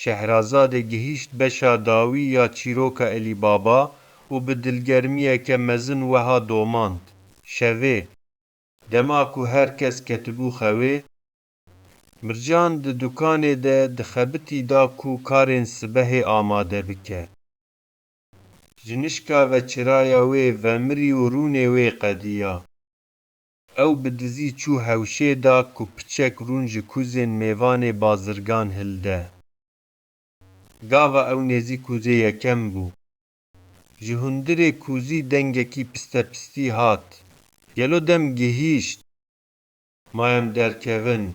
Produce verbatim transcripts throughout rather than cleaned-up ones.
Şehrazadê gihîşt beşa dawî ya çîroka Elî Baba û bi dilgermiyeke mezin wiha domand: Şevê, dema ku her kes ketibû xewê, Mircan di dukanê de dixebitî da ku karên sibehê amade bike. Ji nişka ve çiraya wê vemirî û rûnê wê qediya. Ew bi dizî çû hewşê da ku piçek rûn ji kûzên mêvanê bazirgan hilde. Gava ew nêzî kûzê yekem bû. Ji hundirê kûzî dengekî pistepistî hat: Gelo dem gihîşt? Ma em derkevin.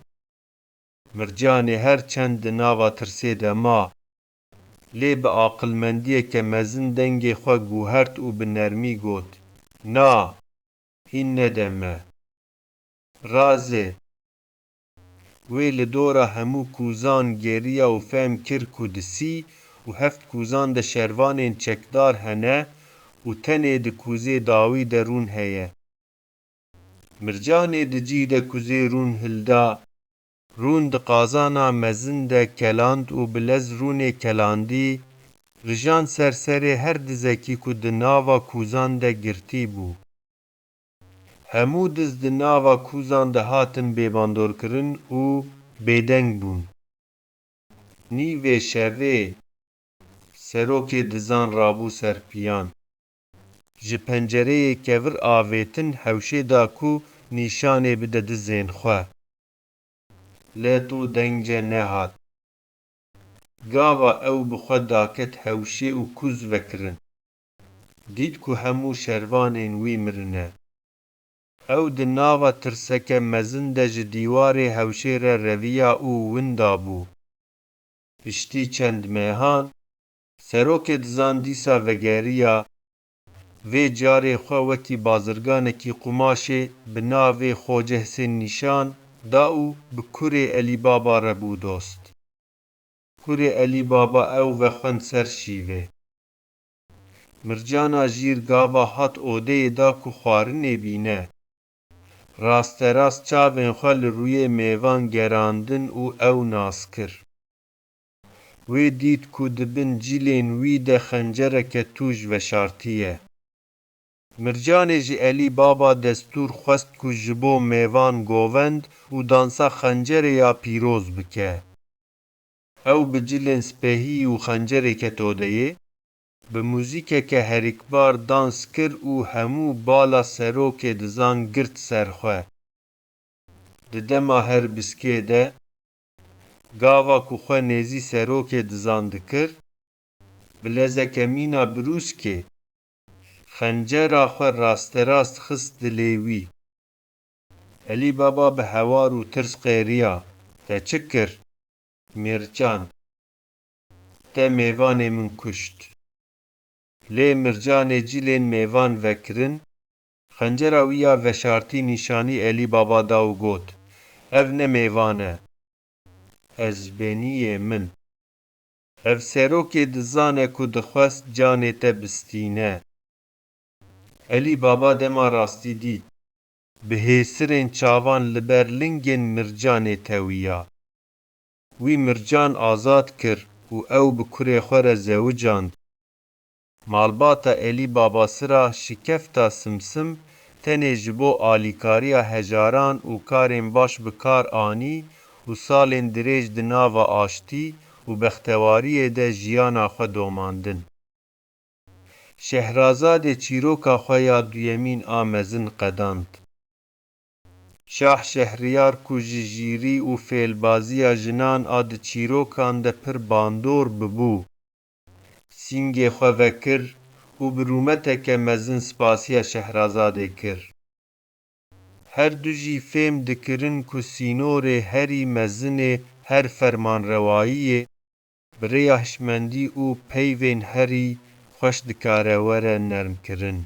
Mircanê her çend di nava tirsê de ma, lê bi aqilmendiyeke mezin dengê xwe guhert û bi nermî got: Na, hîn nede me. Razê. Wê li dora hemû kûzan geriya û fehm kir ku di sî û heft kûzan de şervanên çekdar hene û tenê di kûzê dawî de rûn heye. Mircanê di cî de kûzê rûn hilda, rûn di qazana mezin de keland û bi lez rûnê kelandî, rijan ser serê her dizekî ku di nava kûzan de girtî bû. Hemû diz di nava kûzan de hatin bêbandorkirin û bêdeng bûn. Nîvê şevê serokê dizan rabû ser piyan. Ji pencereyê kevir avêtin hewşê da ku nîşanê bide dizên xwe. Lê tu deng ce nehat. Gava ew bi xwe daket hewşê û kûz vekirin. Dît ku hemû şervanên wî mirine. Ew di nava tirseke mezin de ji dîwarê hewşê re reviya û winda bû. Piştî çend mehan, serokê dizan dîsa vegeriya, vê carê xwe wekî bazirganekî qumaşê bi navê Xoce Hisên nîşan da û bi kurê Elî Baba re bû dost. Kurê Elî Baba ew vexwend ser şîvê. Mircana jîr gava hat odeyê da ku xwarinê bîne. Rasterast çavên xwe li rûyê mêvan gerandin û ew nas kir. Wê dît ku di bin cilên wî de xencereke tûj veşartiye. Mircanê ji Elî Baba destûr xwest ku ji bo mêvan govend û dansa xencerê ya pîroz bike. Ew bi cilên spehî û xencerê ket odeyê, bi muzîkeke herikbar dans kir û hemû bala serokê dizan girt ser xwe. Di dema her biskê de, gava ku xwe nêzî serokê dizan dikir, bi lezeke mîna birûskê, xencera xwe rasterast xist dilê wî. Elî Baba bi hewar û tirs qêriya: Te çi kir? Mircan: Te mêvanê min kuşt. Lê Mircanê cilên mêvan vekirin, xencera wî ya veşartî nîşanî Elî Baba da û got: Ev ne mêvan e. Ez beniyê min. Ev serokê dizan e ku dixwest canê te bistîne. Elî Baba dema rastî dît. Bi hêsirên çavan li ber lingên Mircanê tewiya. Wî Mircan azad kir û ew bi kurê xwe re zewicand. Malbata Elî Baba Sira şikefta Simsim tenê ji bo alîkariya hejaran û karên baş bi kar anî û salên dirêj di nava aştî û bextewariyê de jiyana xwe domandin. Şehrazadê çîroka xwe ya duyemîn a mezin qedand. Şah Şehriyar ku ji jîrî û fêlbaziya jinan a di çîrokan de pir bandor bibû, sîngê xwe vekir û bi rûmeteke mezin spasiya Şehrazadê kir. Her du jî fêm dikirin ku sînorê herî mezinê her fermanrewayiyê, bi rêya hişmendî û peyvên herî xweş dikare were nermkirin.